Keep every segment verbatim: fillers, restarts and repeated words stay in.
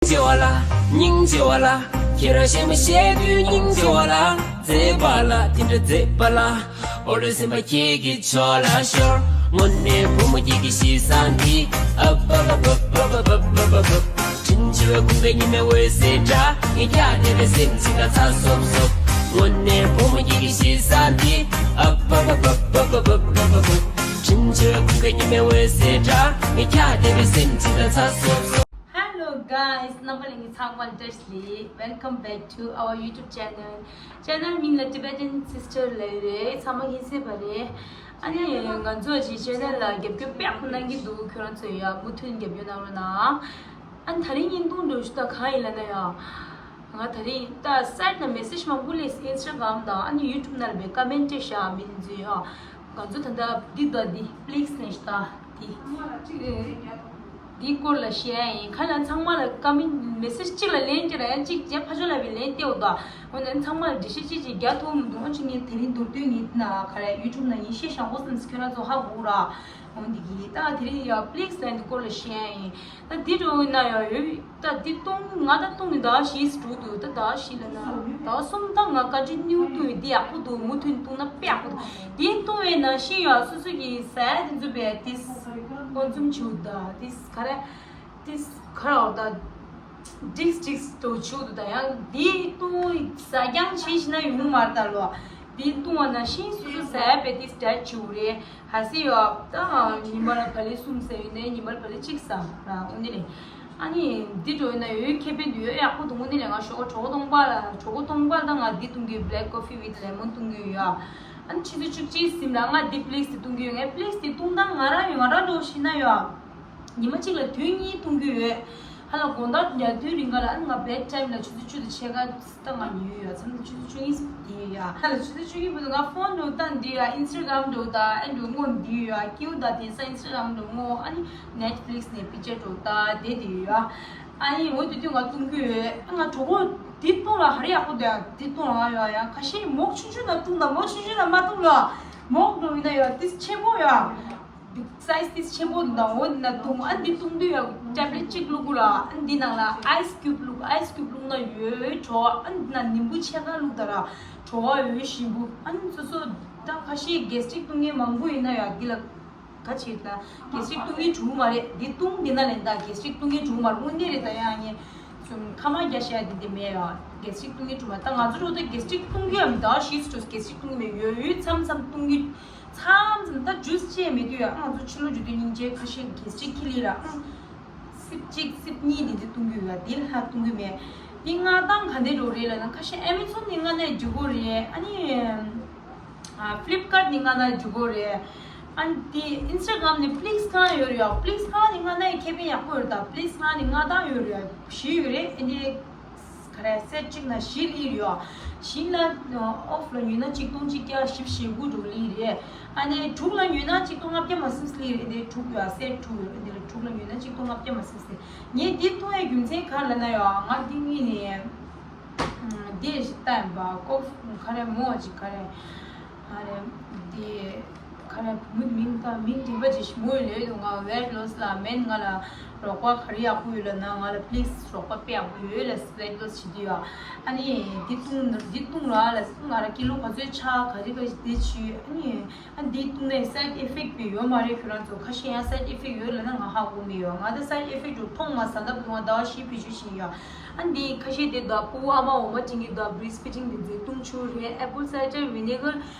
ཆེ་བ་ལ། སྙིང་རྗེ་བ་ལ། ཁྱེད་རང་གཞན་མ་བཤད་དུས་སྙིང་རྗེ་བ་ལ། མཛེས་པ་ལ་དེ་འདྲ་མཛེས་པ་ལ། འོ་ལོ་སེམས་པ་ཁྱེད་ཀྱི་ཕྱོགས་ལ་ཤོར། དངོས་གནས་བུ་མོ་ཁྱེད་ཀྱི་གཤིས་བཟང་འདི། ཨབ་ཨབ་ཨབ། དྲིན་ཆེ་བའི་ཁུངས་པའི་ཉི་མའི་འོད་ཟེར་འདྲ། ངས་ཀྱང་དེ་བས་སེམས་ཅིག་ལ་ཚ་སོབ་སོབ། དངོས་གནས་བུ་མོ་ཁྱེད་ཀྱི་གཤིས་བཟང་འདི། ཨབ་ཨབ་ཨབ། དྲིན་ཆེ་བའི་ཁུངས་པའི་ཉི་མའི་འོད་ཟེར་འདྲ། ངས་ཀྱང་དེ་བས་སེམས་ཅིག་ལ་ཚ་སོབ་སོབ། Hello guys, རྣམ་པ་ལྷན་རྒྱས་ཚང་མ་ལ་བཀྲ་ཤིས་བདེ་ལེགས། Welcome back to our YouTube channel. Channel མིང་ལ་Tibetan Sister ལབ་ཡོད་རེད། ཚང་མ་མཁྱེན་གསལ་བ་རེད། ཨ་ནི་ང་ཚོ་གི་channel ལ་རྒྱབ་སྐྱོར་དཔེ་ཡག་པོ་གནང་གི་འདུག་ཁྱོད་རང་ཚོས་ཡ་མུ་མཐུད་རྒྱབ་སྐྱོར་གནང་རོགས་གནང་། ཨ་ནི་དེ་རིང་བརྙན་ཐུང་འདྲ་བོ་ཞིག་ད་གང་ཡིན་ལབ་ན་ཡ། ང་དེ་རིང་ད་site ནས་message མང་པོ་སླེབས། Instagram དང་ཨ་ནི་YouTube ནང་ལ་བའི་comment བྱས་བཞག་མི་འདི་ཚོས་ཡ། ང་ཚོ་ད་ལྟ་འདི་དང་འདི་Plix ནས་ཞིག་ད་འདི། འདིའི་སྐོར་ལ་བཤད་ཡ་ཡིན། ཁ་ལ་ཚང་མ་ལ་ཀ་མེན་མེ་སེ་ཇི་གཅིག་ལ་ལན་སྐྱེལ་ར་ཡ་གཅིག་རྗེས་ཕ་ཆོ་ལ་བའི་ལན་སྟེར་འོ་ད། འོ་ན་ཚང་མ་ལ་འགྲེལ་བཤད་ཅིག་ཅིག་རྒྱག་ཐུབ་མི་འདུག་འོ་ཅིག་ངས་དེ་རིང་མདོར་བསྡུས་ངས་ན་ག་རེ་YouTube ནང་ཡིན་ཤེས་བྱང་པོ་ཙམ་ཁྱོད་རང་ཚོ་ཧ་གོ་ར། འོ་འདི་གི་ད་དེ་རིང་ཡ་Plix ལན་འདི་སྐོར་ལ་བཤད་ཡ་ཡིན། ད་འདི་འགྲོ་ན་ཡ་ཡོད། ད་འདི་བཏུང་ང་ད་བཏུང་ནི་ཟླ་བཞི་ཙམ་འགྲོ་འདུག་ད་ཟླ་བཞི་ལ་ན་ཟླ་གསུམ་ད་ང་བཀའ་དྲིན་སྙིང་བཏུང་བའི་འདི་ཡག་པོ་འདུག་མུ་མཐུད་བཏུང་ན་དཔེ་ཡག་པོ་འདུག་འདི་བཏུང་བའི་ནང་བཞིན་ཡ་སོ་སོ་གི་ཟས་དེ་ཚོ་བས་ཏིས་སྐོར་འཛུམ་བྱེད་འོ་ད་ཏིས་ག་རེ་ཏིས་ག་རེ་འོ་ད་ཏིས་ཏིས་དོ་བྱེད་འོ་ད་ཡང་འདི་བཏུང་ཟ་རྐྱང་བྱེད་ཤི་ན་ཡོང་མ་རེད་ད་ལོ། འདི་བཏུང་བ་ནང་བཞིན་སོ་སོ་ཟས་བས་ཏིས་འདྲ་བྱེད་འོ་རེད། ཧ་སི་ཡོ་ད་ཉི་མ་ལ་ག་ལེ་གསུམ་ཟ་ཡོད་ནས་ཉི་མ་ལ་ག་ལེ་གཅིག་ཟ་ར་འོ་ནི་ལེ། ཨ་ནི་འདི་འགྲོ་ཡོད་ན་ཡོད་ཁེ་ཕན་འདི་ཡོད་ཡག་པོ་འདུག་འོ་ནི་ལེ། ང་ཞོགས་གྲོགས་སྟོང་པ་ལ་གྲོགས་སྟོང་པ་ད་ང་འདི་བཏུང་གི་Black Coffee with Lemon བཏུང་གི་ཡོད། ཨ་ནི་ཆུ་ཚོད་བཅུ་གཅིག་ཟིན་ལ་ང་འདི་Plix དེ་བཏུང་གི་ཡོད། ངས་Plix དེ་བཏུང་ད་ང་རང་ཡོད་ང་རང་འགྲོ་ཤི་ན་ཡོད། ཉི་མ་གཅིག་ལ་དུས་གཉིས་བཏུང་གི་ཡོད། ཧ་ལ་དགོང་དག་ཉལ་དུས་རིང་ག་ལ་ཨ་ནི་ང་bed time ལ་ཆུ་ཚོད་བཅུ་དང་ཕྱེད་ཀ་ད་ང་ཉལ་ཡོད། མཚམས་ཆུ་ཚོད་བཅུ་གཉིས་འདི་ཡོད་ཡ། ཧ་ལ་ཆུ་ཚོད་བཅུ་གཉིས་བར་དུ་ང་ཕོན་འགྲོ་ད་འདི་ཡོད། Instagram འགྲོ་ད་ཨེ་འགྲོ་སྔོན་འདི་ཡོད་ཡ། ཀིའུ་ད་དེང་སང་Instagram འགྲོ་སྔོན་ཨ་ནི་Netflix ནས་picture འགྲོ་ད་དེ་དེ་ཡོད་ཡ། ཨ་ནི་འོ་དེ་དུས་ང་བཏུང་གི་ཡོད། ང་གྲོགས་པོ་འདི་བཏུང་ལ་ཧ་རི་ཡག་པོ་འདུག་ཡ། འདི་བཏུང་ལ་ཡོད་ཡ། ཁ་ཤས་མོག་ཆུང་ཆུང་ན་བཏུང་ད་མོག་ཆུང་ཆུང་ན་མ་བཏུང་ལ་མོག་འགྲོ་ཡིན་ན་ཡོད་ཏིས་ཆེན་པོ་ཡོད། འདི་size ཏིས་ཆེན་པོ་འདུག་འོ་འདི་ན་བཏུང་། ཨ་འདི་བཏུང་དུས་ཡང་tablet གཅིག་བླུག་དགོས་ལ། ཨ་འདི་ནང་ལ་ice cube བླུག ice cube བླུག་ན་ཡོད་བྲོ་བ། ཨ་འདི་ན་ནིམ་བུ་ཕྱེད་ཀ་བླུག་ད་ར་བྲོ་བ་ཡོད་ཞིམ་པོ། ཨ་ནི་སོ་སོ་ད་ཁ་ཤས་gastric བཏུང་མཁན་མང་པོ་ཡིན་ན་ཡང་འདི་ལ་ག་བྱེད་ད་gastric བཏུང་མཁན་བྱུང་མ་རེད། འདི་བཏུང་འདི་ན་ལེན་ད་gastric བཏུང་མཁན་བྱུང་མ་རེད། དངོས་གནས་རེད། ད་ཡང་ངས་ཚུམ་ཁ་མ་རྒྱ་བཤད་འདི་འདི་མེད་ཡ། gastric བཏུང་མཁན་བྱུང་མ་ད་ང་ཚོ་རོ་ད་gastric བཏུང་མཁན་ཡང་ད་ཤིས་ཏོ་gastric བཏུང་མཁན་མེད་ཡོད་ཡོད་མཚམས་མཚམས་བཏུང་གི་མཚམས་མཚམས་ད་juice བཅས་མེད་དུས་ཡ། ང་ཚོ་ཕྱི་ལོགས་འགྲོ་དུས་སྙིང་རྗེ་ཁ་ཤས་gastric ཁི་ལི་ར་ཨང་། སིབ་གཅིག་སིབ་གཉིས་འདི་འདི་བཏུང་གི་ཡོད་ཡ། འདི་ལྷག་བཏུང་གི་མེད། འདི་མངགས་སྟངས་ག་འདྲ་འགྲོ་རེད་ལབ་ན་ཁ་ཤས་Amazon ནས་མངགས་ན་འགྲིག་གོ་རེད། ཨ་ནི་ཨ་Flipkart ནས་མངགས་ན་འགྲིག་གོ་རེད། ཨ་ནི་འདི་Instagram ནས་Plix ཁང་ཡོད་རེད་ཡ། Plix ཁང་ནས་མངགས་ན་ཡ་ཁེ་ཕན་ཡག་པོ་ཡོད་རེད། ད་Plix ཁང་ནས་མངགས་སྟངས་ཡོད་རེད་ཡ། བཞི་ཡོད་རེད། ཨ་ནི་ག་རེ་set གཅིག་ན་བཞི་སླེབས་ཡོད། བཞི་ལ་off ལ་ཉོས་ན་གཅིག་སྟོང་གཅིག་བརྒྱ་བཞི་བཅུ་ཞེ་དགུ་འགྲོ་ལེ་རེད། ཨ་ནི་དྲུག་ལ་ཉོས་ན་གཅིག་སྟོང་ལྔ་བརྒྱ་མ་ཟིན་ལེ་རེད། འདི་དྲུག་ཡོད་set དྲུག་ཡོད། འདི་ལ་དྲུག་ལ་ཉོས་ན་གཅིག་སྟོང་ལྔ་བརྒྱ་མ་ཟིན་ལེ། ངས་འདི་མཐོང་ཡའི་རྒྱུ་མཚན་ག་རེ་ལབ་ན་ཡོད། ང་འདི་གཉིས་ནས་འདི་ཞིག་ལྟ་ཡིན་པ་ཀོ་ག་རེ་མོ་ཅིག་ག་རེ་ཨ་རེ་འདི། ཁ་རེ་བུ་མོ་མིང་དང་མིང་དྲན་པ་ཅིག་ཞིམ་པོ་ཡོད་ལས་འདུག་ང་weight loss ལ་མེད། ང་ལ་རོགས་པ་ག་རེ་ཡག་པོ་ཡོད་ལབ་ན་ང་ལ་please རོགས་པ་དཔེ་ཡག་པོ་ཡོད་ལ་weight loss བྱེད་དུས་ཡ། ཨ་ནི་འདི་བཏུང་འདི་བཏུང་ར་ལ་ང་ར་ཀི་ལོ་ག་ཚོད་ཆགས་ག་རེ་ག་རེ་དེ་བྱུས། ཨ་ནི་ཨ་འདི་བཏུང་ནས་side effect དཔེ་ཡོད་མ་རེད། ཁྱོད་རང་ཚོ་ཁ་ཤས་ཡང་side effect ཡོད་ལབ་ན་ང་ཧ་གོ་མི་ཡོད། ང་ད་side effect དུ་མཐོང་མ་ས་ད་བུ་ང་ཟླ་བ་བཞི་བེད་སྤྱོད་བྱས་ཡ། ཨ་འདི་ཁ་ཤས་དེ་ད་ཕྲུ་གུ་ཨ་མ་འོ་མ་དྲིན་གྱི་ད་breastfeeding དེ་རྫས་བཏུང་ཆུ་རེད། apple cider vinegar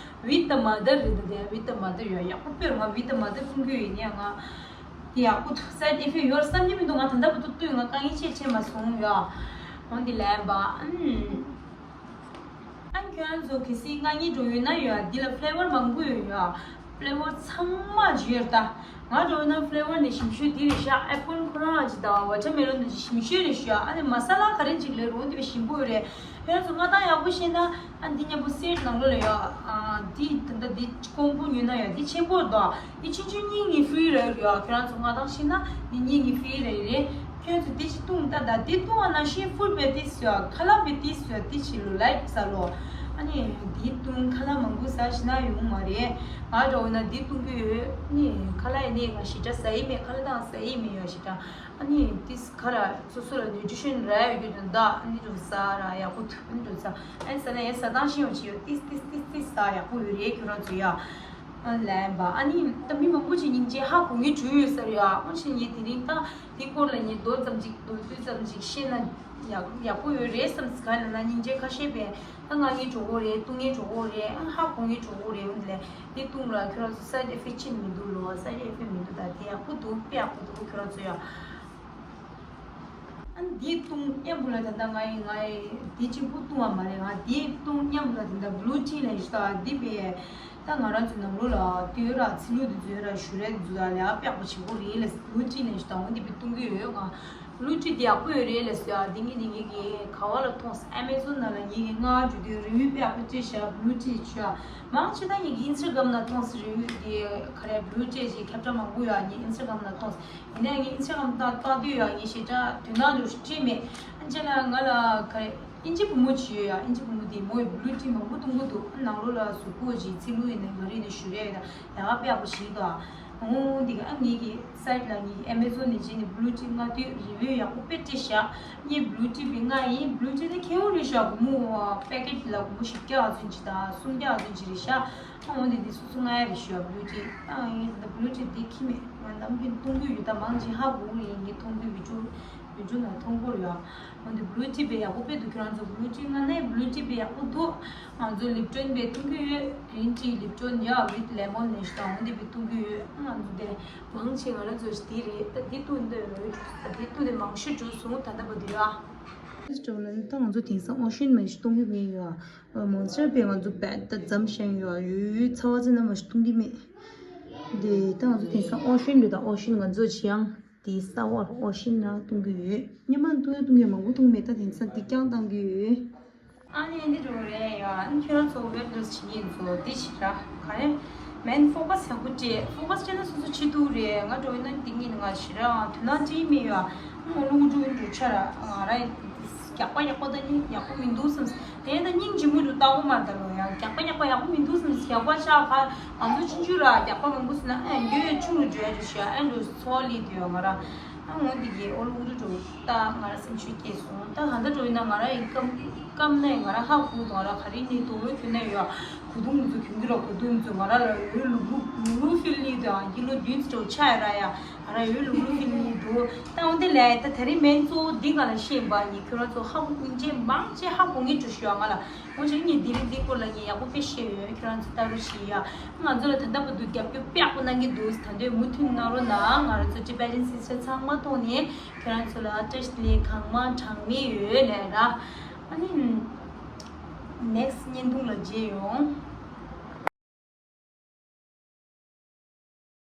with the mother རེད། ད་དེ་with the mother ཡོད་ཡག་པོ་དཔེར་ང་with the mother བཏུང་གི་ཡོད་ཡིན་ཡང་ང་དེ་ཡག་པོ་འདུག side effect ཡོད་བསམ་གྱི་མི་འདུག་ང་ད་ལྟ་བར་དུ་བཏུང་ཡོད། ང་དཀའ་ངལ་ཅིག་ཕྱིན་མ་སོང་ཡ། འོན་ཏེ་ལན་པ་ཨ་ཁྱོད་རང་ཚོ་གལ་སྲིད་དཀའ་ངལ་འགྲོ་ཡོད་ན་ཡོད་འདི་ལ་flavor མང་པོ་ཡོད་ཡ། flavor ཚང་མ་བརྗོད་ད། ང་འགྲོ་ན་flavor ནས་ཞིམ་ཤོས་འདི་རེད་ཤག apple ཁོ་རང་ཅིག་དང་watermelon ནས་ཞིམ་ཤོས་རེད་ཤག་ཨ་ནི་མ་ས་ལ་ག་རེ་ཅིག་ལས་རུང་དེ་བས་ཞིམ་པོ་རེད། ཁྱོད་རང་ཚོ་མངགས་སྟངས་ཡག་པོ་ཤེས་ན་ཨ་འདི་མཉམ་པོ་set ནང་ལོགས་ལ་ཡོད། ཨ་འདི་ད་ལྟ་འདི་ཀོང་བུ་ཉོས་ན་ཡོད། འདི་ཆེན་པོ་དང་འདི་ཆུང་ཆུང་གཉིས་ངའི་free རེད་ཡོད། ཁྱོད་རང་ཚོ་མངགས་སྟངས་ཤེས་ན་འདི་གཉིས་ངའི་free རེད་རེད། ཁྱོད་ཚོ་འདི་ཞིག་བཏུང་ད་ད་འདི་བཏུང་བ་ནང་བཞིན་food བེ་ཏིས་ཡོད། ཁ་ལག་བེ་ཏིས་ཡོད། འདི་ཞིག་ལོ་light ཟ་ལོ། ཨ་ནི་འདི་བཏུང་ཁ་ལག་མང་པོ་ཟ་ཞིག་ན་ཡོང་མ་རེད། ང་འདྲ་བོ་ན་འདི་བཏུང་གི་ཡོད། ཨ་ནི་ཁ་ལག་ཡིན་ནའི་ང་ཞེ་དྲག་ཟ་ཡི་མེད། ཁ་ལག་དང་ཟ་ཡི་མེད་ཡོད་ཞེ་དྲག་ཨ་ནི་ཏིས་ཁ་ར་སོ་སོ་ལ་ནུ་ཊི་རི་ཤན་རག་ཡོད་རྒྱུ་དོན་དག་ཨ་ནི་འགྲོ་ཟ་ར་ཡག་པོ་ཐུབ་ཨ་ནི་འགྲོ་ཟ། ཨ་ནི་ཟ་ན་ཡང་ཟ་སྟངས་ཤེས་ཡོང་ཅི་ཡོད། ཏིས་ཏིས་ཏིས་ཏིས་ཟ་ཡག་པོ་ཡོད་རེད་ཁྱོད་རང་ཚོ་ཡ། ཨ་ལན་པ་ཨ་ནི་ད་མི་མང་པོ་ཅིག་སྙིང་རྗེ་ཧ་གོ་ངེས་བྱུང་ཡོད་ས་རེད་ཨ། ཨོ་ཆེན་ངས་དེ་རིང་ད་འདི་སྐོར་ལ་ངས་མདོ་ཙམ་ཅིག་མདོར་བསྡུས་ཙམ་ཅིག་ཤེས་ན་ཡག་ཡག་པོ་ཡོད་རེད་བསམ་ག་ལ་ན་སྙིང་རྗེ་ཁ་ཤས་པས། ད་ང་ངའི་གྲོགས་པོ་རེད། བཏུང་ངའི་གྲོགས་པོ་རེད། ཨ་ཧ་གོ་ངའི་གྲོགས་པོ་རེད། འོན་ཏེ་དེ་བཏུང་ལ་ཁྱོད་རང་ཚོ་side effect ཅིག་མི་འདུག་ལོ། side effect མི་འདུག་ད་དེ་ཡག་པོ་འདུག་དཔེ་ཡག་པོ་འདུག་ཁྱོད་རང་ཚོ་ཡ། ཨ་འདི་བཏུང་མཉམ་པོ་ལ་ད་ལྟ་ང་ཡི་ང་ཡི་འདི་གཅིག་པུ་བཏུང་བ་མ་རེད། ང་འདི་བཏུང་མཉམ་པོ་ལ་ད་ལྟ་blue tea ལ་ཡིན་ཤག་འདི་པས་ད་ང་རང་ཚོ་ནང་ལོགས་ལ་དུས་ར་ཚི་ལུ་དུ་ཚོད་ར་ཞུ་རེད་འཛུ་ད་ལ་ཡག་པ་ཡག་པོ་བྱེད་དགོས་རེད་ལ་blue tea ལ་ཡིན་ཤག་འོ་འདི་པས་བཏུང་གི་ཡོད། ང་blue tea འདི་ཡག་པོ་ཡོད་རེད་ལ་ཟེར་ཡ། འདི་ངས་འདི་ངས་གི་ག་བ་ལ་མཐོང་སོང་། Amazon ནང་ལ་ངས་གི་ང་འཇུ་དུས་review དཔེ་ཡག་པོ་བྲིས་ཤག blue tea བྱོས་ཡ། མང་ཆེ་ད་ངས་གི་Instagram ནང་མཐོང་སོང་review འདི་ག་རེ་blue tea ཞིག་ཁྱབ་བསྒྲགས་མང་པོ་ཡོད་ངས་Instagram ནང་མཐོང་སོང་། ཡིན་ནའི་ངས་ཨིན་སི་ཊ་གྷ་རམ་ཏག་ཏག་དུས་ཡང་ངས་ཞེ་དྲག་དོན་དག་འདྲ་བོ་ཞིག་བྲིས་མེད། ཨ་ཅེ་ལ་ང་ལ་ག་ཨིན་ཇི་བུ་མོ་ཅིག་ཡོད་ཡ། ཨིན་ཇི་བུ་མོ་དེ་མོ་ཡི་blue tea མང་པོ་བཏུང་གི་འདུག་ནང་ལོགས་ལ་གཟུགས་པོ་ཅིག་ཚིག་ལུགས་ཡིན་ནའི་ག་རེ་ཡིན་ནའི་ཞུ་རེད་ཡ། ཡག་པ་དཔེ་ཡག་པོ་ཞིག་འདུག་ཨ་འོ་འདི་ག་ཨ་ངེད་ཀྱི་site ལ་ངེད་ཀྱི་Amazon ནས་བྱས་ནས་blue tea ལྔ་དུས་review ཡག་པོ་དཔེ་བྲིས་ཤག་ངས་blue tea པའི་ལྔ་ཡིན། blue tea དེ་ཁེ་བོ་རེད་ཤག་སྒོར་མོ་packet ལ་སྒོར་མོ་བཞི་བརྒྱ་ཙམ་ཅིག་དང་སུམ་བརྒྱ་ཙམ་ཅིག་རེད་ཤག་ཨ་འོ་འདི་འདི་སོ་སོ་ལྔ་ཡ་རེད་ཞུ་ཡ། blue tea ཨ་ཡིན་ད་blue tea འདི་ཁྱི་མེད། ང་ནམ་རྒྱུན་འཐུང་གི་ཡོད། ད་མང་ཆེ་ཧ་གོ་གི་ཡིན། ངས་འཐུང་གི་video video ནང་འཐུང་གི་ཡོད། འོ་འདི་blue tea དཔེ་ཡག་པོ་དཔེ་འདུག་ཁྱོད་རང་ཚོ་blue tea ང་ནས་blue tea དཔེ་ཡག་པོ་འདུག་ང་ཚོ་Lipton དཔེ་འཐུང་གི་ཡོད། green tea Lipton ཡ་with lemon ནས་ཞུ་ད་འོ་འདི་དཔེ་འཐུང་གི་ཡོད། ང་ཚོ་དེ་མང་ཆེ་ང་རང་ཚོ་འདི་རེད། ད་འདི་འཐུང་འདི་ཡོད། ད་འདི་འཐུང་དེ་མང་ཤོས་འགྲོ་སོང་ད་ལྟ་བར་དུ་ཡ། ད་ང་ཚོ་དེང་སང་ཨོ་ཤིན་མ་ཞིག་འཐུང་གི་མེད་ཡ། མང་ཆེ་བས་ང་ཚོ་བད་ད་འཛམ་ཤང་ཡོད་ཡོད་ཚ་བ་ཚ་ན་མ་ཞིག་འཐུང་གི་མེད། དེ་ད་ང་ཚོ་དེང་སང་ཨོ་ཤིན་རེད། ད་ཨོ་ཤིན་ང་ཚོ་ཅི་ཡང་དེ་ས་འོག་ཨོ་ཤིན་ན་འཐུང་གི་ཡོད། སྔོན་མ་འཐུང་ཡ་འཐུང་གི་མང་པོ་འཐུང་མེད། ད་དེང་སང་དེ་རྐྱང་བཏང་གི་ཡོད། ཨ་ནི་འདི་འགྲོ་རེད་ཡ། ཨ་ནི་ཁྱོད་རང་ཚོ་weight loss བྱེད་ཀྱི་ཡིན་ཚོ་འདི་ཞིག་ར་ག་རེ། main focus ཡག་པོ་སྤྲད། focus སྤྲད་ན་སོ་སོ་ཆེ་དུ་རེད། ང་འགྲོ་ཡིན་ན་འདི་ངེད་ང་ཞི་ར་དོན་དག་ཅི་མི་ཡོད་ཨ། ང་རླུང་འགྲོ་འགྲོ་ཆ་ར་ང་ར་རྒྱག་པ་ཡག་པོ་ད་ནི་ཡག་པོ་མི་འདུག་བསམ། དེ་ཡིན་ན་སྙིང་རྗེ་མོ་འགྲོ་ལྟ་བུ་མ་ད་ལོ་ཡ། རྒྱག་པ་ཡག་པོ་ཡག་པོ་མི་འདུག་བསམ། རྒྱག་པ་ཆ་ཁ་ང་ཚོ་ཆུང་ཆུང་ར་རྒྱག་པ་མང་པོ་སོང་ན་ཨ་འགྱོད་ཆུང་རུ་འགྲོ་ཡ་འགྲོ་ཤི་ཨ་འགྲོ་ཚོ་ལི་དུ་ཡ་ང་ར། ཨ་འོ་འདི་གི་ཨོ་ལུ་འུ་རུ་འགྲོ་ད་ང་ར་སེམས་ཤུགས་སྐྱེས་སོང་། ད་ག་འདྲ་འགྲོ་ཡིན་ན་ང་ར་ཡིན་སྐམ་སྐམ་ནས་ང་ར་ཧ་གོ་ང་ར་ག་རེ་ནས་དུང་ལོ་ཁྱོད་ནས་ཡོད་གོ་དུང་མི་ཚོ་གྱོན་གི་ར་གོ་དུང་མི་ཚོ་ང་ར་ལ་ཡོད་ལུག་ལུག་ལུག་ཧྥིལ་ལི་དང་ཀི་ལོ་བདུན་ཙམ་ཆ་ཡ་ར་ཡ་ང་ར་ཡོད་ལུག་ལུག་ཧྥིལ་ལི་འདུག་ད་འོ་འདི་ལས་ད་དེ་རིང་མེན་གཙོ་བོ་འདི་ང་ལ་ཤེས་པ་ཡིན། ཁྱོད་ར་ཚོ་ཧ་གོ་ཀུན་ཅེ་མང་ཅེ་ཧ་གོ་ངེས་འགྲོ་ཤོད་ང་ལ། འོ་ཅིག་ངས་འདི་རིགས་འདི་སྐོར་ལ་ངས་ཡག་པོ་དཔེ་ཤེས་ཡོད། ཁྱོད་རང་ཚོ་ལྟ་རོགས་བྱེད་ཡ། ང་ཚོ་ལ་ད་ལྟ་བར་དུ་རྒྱབ་སྐྱོར་དཔེ་ཡག་པོ་གནང་གི་འདུག་ད་འདོད་མུ་མཐུད་གནང་རོགས་གནང་། ང་རང་ཚོ་Tibetan Sister ཚང་མ་ཐོག་ནས་ཁྱོད་རང་ཚོ་ལ་བཀྲ་ཤིས་བདེ་ལེགས་གང་མང་གྲངས་མེད་ཡོད་ལས་ར། ཨ་ནི་next བརྙན་ཐུང་ལ་མཇལ་ཡོང་།